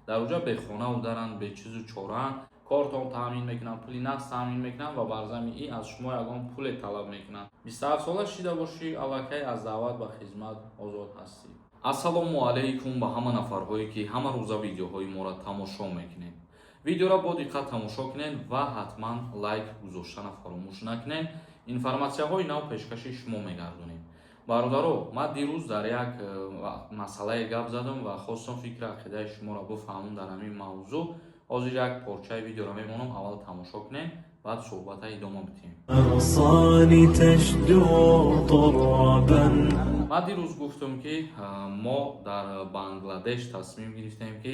Дар оҷа бехонаву даранд, бечизу чораанд, кортон таъмин мекунанд, пули нақд таъмин мекунанд ва бар замми и аз шумо ягон пуле талаб мекунанд. 27 сола шида бошӣ, аллакай аз даъват ба хизмат озод ҳастӣ. Ассалому алайкум ба ҳама нафарҳое, ки ҳама рӯза видеоҳои моро тамошо мекунед. Видеоро бо диққат тамошо кунед ва ҳатман лайк гузоштана фаромӯш накунед. Информатсияҳои нав пешкаши шумо мегардонем. Бародаро, ман дирӯз дар як масъалае гап задам ва хостам фикри ақидаи шуморо бифаҳмам дар ҳамин мавзӯъ. Ҳозир як порчаи видеоро мемонам, аввал тамошо кунем, баъд суҳбата идома бидиҳем. الأغصان تشدو طربا. Ман дирӯз гуфтам, ки мо дар Бангладеш тасмим гирифтем, ки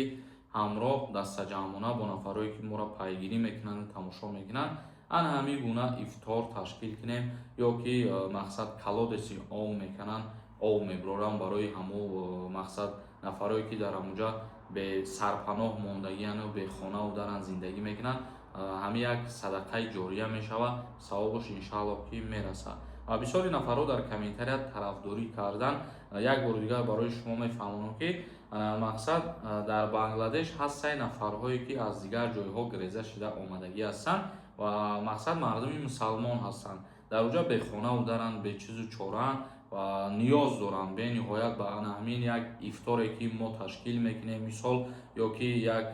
ҳамроҳ дастаҷамъона бо нафарое, ки моро пайгирӣ мекунанд, тамошо мекунанд, ана ҳамин гуна ифтор ташкил кунем ё ки мақсад колодец и об мекунанд, об мебуроранд барои ҳамо мақсад нафарое, ки дар ҳамуҷа бесарпаноҳ мондагиану бехонаву даранд, зиндагӣ мекунанд. Ҳамин як садақаи ҷория мешавад, савобаш иншааллоҳ ки мерасад. Ва бисёри нафарҳо дар комментария тарафдорӣ кардан. Як бори дигар барои шумо мефаҳмонам, ки мақсад дар Бангладеш ҳастаи нафарҳое, ки аз дигар ҷойҳо гиреза шида омадагӣ ҳастанд ва мақсад мардуми мусалмон ҳастанд. Дар оҷа бехонаву даранд, бечизу чораанд ва ниёз доранд бениҳоят ба ана ҳамин як ифторе, ки мо ташкил мекунем, мисол, ё ки як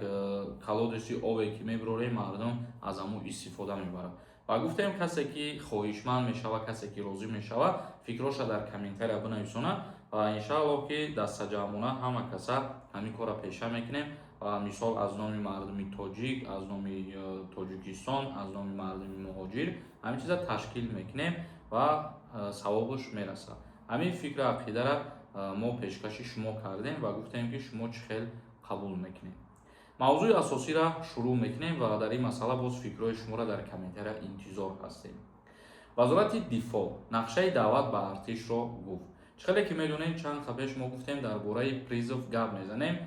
колодец и обе, ки мебирорем, мардум аз ҳамун истифода мебарад. Ва гуфтем, касе ки хоҳишманд мешавад, касе ки розӣ мешавад, фикроша дар комментария бинависонад ва иншааллоҳ ки дастаҷамъона ҳама каса ҳамин корро пеша мекунем. Ва мисол, аз номи мардуми тоҷик, аз номи Тоҷикистон, аз номи мардуми муҳоҷир ҳамин чиза ташкил мекунем ва савобаш мерасад. Ҳамин фикру ақидара мо пешкаши шумо кардем ва гуфтем, ки шумо чӣ хел қабул мекунед. Мавзӯи асосиро шурӯъ мекунем ва дар ин масъала боз фикрҳои шуморо дар комментария интизор ҳастем. Вазорати дифоъ нақшаи даъват ба артишро гуфт. Чӣ хеле ки медонем, чанд қабл пеш мо гуфтем, дар бораи призыв гап мезанем.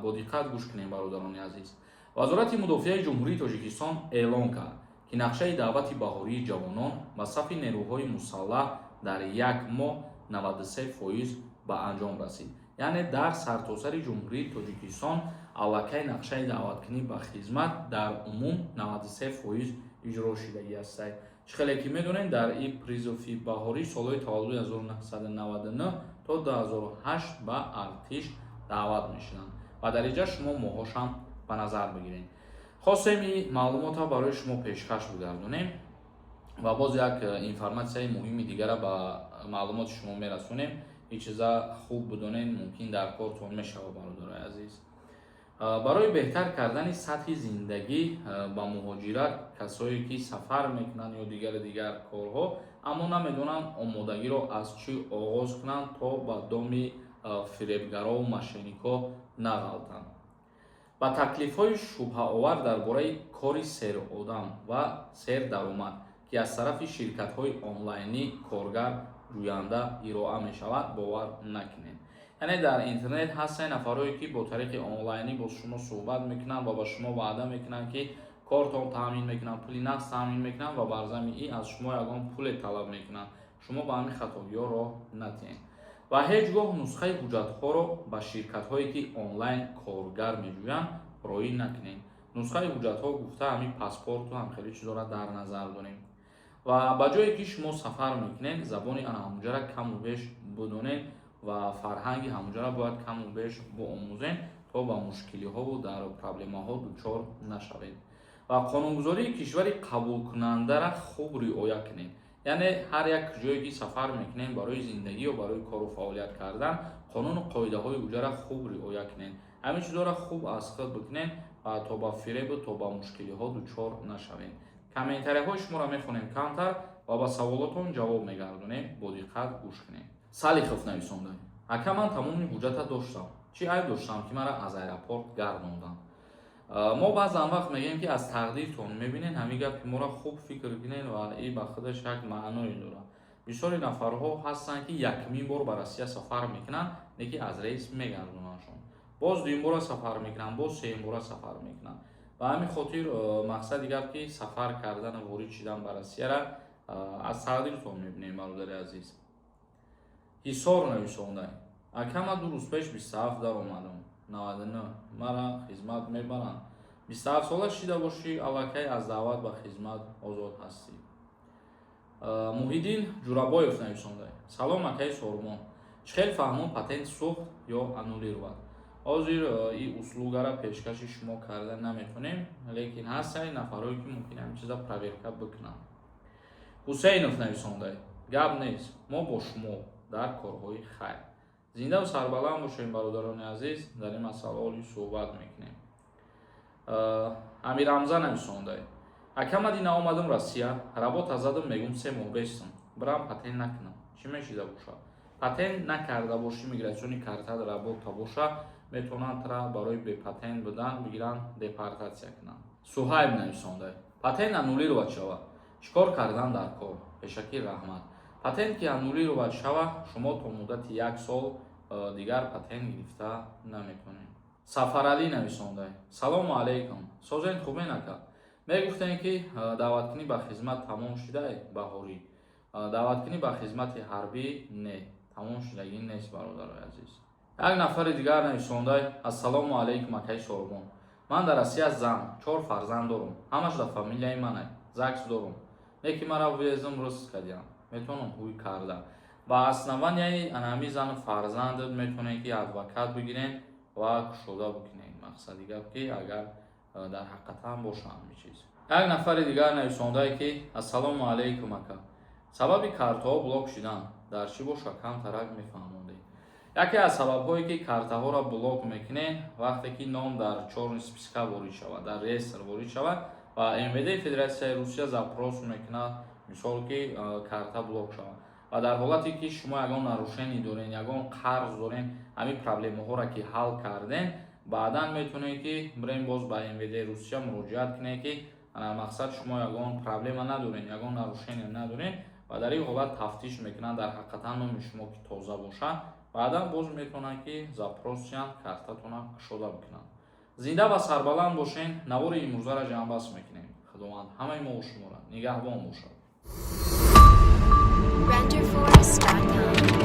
Бо диққат гӯш кунем, бародарони азиз. Вазорати мудофиаи Ҷумҳурии Тоҷикистон эълон кард, ки нақшаи даъвати баҳории ҷавонон ба сафи нерӯҳои мусаллаҳ дар як моҳ 93% ба анҷом расид. Яъне дар сартосари Ҷумҳурии Тоҷикистон аллакай нақшаи даъваткунӣ ба хизмат дар умум 93% иҷро шудагӣ аст. Чӣ хеле ки медонем, дар ин призыв и баҳорӣ солҳои таваллуди 1999 то 2008 ба артиш даъват мешуданд ва дар инҷа шумо моҳошам ба назар бигиред. Хостем ин маълумотро барои шумо пешкаш бигардонем ва боз як информатсияи муҳими дигара ба маълумоти шумо мерасонем. Ин чиза хуб бидонед, мумкин дар кортон мешавад. Бародарои азиз, барои беҳтар кардани сатҳи зиндагӣ ба муҳоҷират касое, ки сафар мекунанд ё дигари дигар корҳо, аммо намедонанд омодагиро аз чӣ оғоз кунанд, то ба доми фиребгарову мошенник ҳо нағалтанд. Ба таклифҳои шубҳаовар дар бораи кори серодам ва сердаромад, ки аз тарафи ширкатҳои онлайнӣ коргар ҷӯянда ироа мешавад, бовар накунед. Яъне дар интернет ҳастанд нафарое, ки бо тариқи онлайнӣ бо шумо суҳбат мекунанд ва ба шумо ваъда мекунанд, ки кортон таъмин мекунанд, пули нақд таъмин мекунанд ва бар замми и аз шумо ягон пуле талаб мекунанд. Шумо ба ҳамин хатогиҳо роҳ натиҳед ва ҳеҷ гоҳ нусхаи ҳуҷҷатҳоро ба ширкатҳое, ки онлайн коргар меҷӯянд, роӣ накунед. Нусхаи ҳуҷҷатҳо гуфта, ҳамин паспорту ҳам хеле чизоро дар назар дорем. Ва ба ҷое ки шумо сафар мекунед, забони ана ҳамуҷара каму беш бидонед ва фарҳанги ҳамуҷара бояд каму беш боомӯзед, то ба мушкилиҳову дар проблемаҳо дучор нашавед. Ва қонунгузории кишвари қабулкунандара хуб риоя кунед. Яъне ҳар як ҷое ки сафар мекунем барои зиндагӣ ё барои кору фаъолият кардан, қонуну қоидаҳои уҷара хуб риоя кунед. Ҳамин чизҳоро хуб аз худ бикунед ва то ба фиребу то ба мушкилиҳо дучор нашавед. Комментарияҳои шуморо мехонем камтар ва ба саволотон ҷавоб мегардонем. Бо диққат гӯш кунед. Салихов нависонда: «Ака, ман тамоми ҳуҷҷата доштам, чӣ айб доштам, ки маро аз аэропорт гардонданд?» Мо баъзан вақт мегӯем, ки аз тақдиртон мебинед. Ҳамин гапи моро хуб фикр кунед ва ин ба худаш як маъное дорад. Бисёри нафарҳо ҳастанд, ки якумин бор ба Россия сафар мекунанд, лекин аз рейс мегардонандшон. Боз дуюмбора сафар мекунанд, боз сеюмбора сафар мекунанд. Ба ҳамин хотир мақсади гап, ки сафар кардану ворид шидан ба Россияра аз тақдиртон мебинем. Бародари азиз, Ҳисор нависонда: «Ака, ман 2 рӯз пеш 27 даромадам. 99, мара хизмат мебаранд? 27 сола шида бошӣ, аллакай аз даъват ба хизмат озод ҳастӣ. Муҳиддин Ҷурабоев нависонда: «Салом, акаи Сорбон, чӣ хел фаҳмон, патент сӯхт ё аннулировать?» Ҳозир и услугара пешкаши шумо карда наметонем, лекин ҳастаи нафарое, ки мумкин ҳамин чиза проверка бикунанд. Ҳусейнов нависонда: «Гап нест, мо бо шумо дар корҳои хайр, зиндаву сарбаланд бошем, бародарони азиз, дар ин масъала оли суҳбат мекунем». Амирамза нависонда: «Ака, ма дина омадам Россия, работа задам, мегум 3 моҳ бестам, бирам патент накунам, чӣ мешида бошад?» Патент накарда бошӣ, миграционный картат работа боша, метавонанд тра барои бепатент будан бигиранд, депортатсия кунанд. Суҳайб нависонда: «Патент аннулировать шава, чӣ кор кардан дар кор? Пешакӣ раҳмат». Патент ки аннулировать шава, шумо то муддати як сол дигар патент гирифта наметавонед. Сафаралӣ нависонда: «Салому алайкум, созен, хубен, ака? Мегуфтем, ки даъваткунӣ ба хизмат тамом шудай, баҳорӣ даъваткунӣ ба хизмати ҳарбӣ не, тамом шудагӣ нест, бародарои азиз». Як нафари дигар нависонда: «Ассалому алайкум, акаи Сорбон, ман дар Россия зан, чор фарзанд дорум, ҳамаш дар фамилияи манай, ЗАГС дорум, не ки мара въездом розыск кардиям, метавонам ҳуй карда?» Ба основанияи анами зану фарзандат метавонед, ки адвокат бигирен ва кушода бикунед. Мақсади гап, ки агар дар ҳақиқатан боша ҳамин чиз. Як нафари дигар нависондае, ки «Ассалому алайкум, ака, сабаби картаҳо блок шудан дар чӣ боша, камтарак мефаҳмондед?» Яке аз сабабҳое, ки картаҳоро блок мекунед, вақте ки ном дар чёрный списка ворид шавад, дар реестр ворид шавад ва МВД Федератсияи Русия запрос мекунад, мисол, ки карта блок шавад. Ва дар ҳолате ки шумо ягон нарушение дорен, ягон қарз дорен, ҳамин проблемаҳоро ки ҳал карден, баъдан метавонед, ки бирем, боз ба МВД Русия муроҷиат кунед, ки мақсад, шумо ягон проблема надорен, ягон нарушение надорен. Ва дар ин ҳолат тафтиш мекунанд, дар ҳақиқатан номи шумо ки тоза бошад, баъдан боз метавонанд, ки запрос диҳанд, картатона кушода бикунанд. Зинда ва сарбаланд бошен. Навори имрӯзаро ҷамъбаст мекунем. Худованд ҳамаи мо шуморо нигаҳбон бошад. Renderforest.com.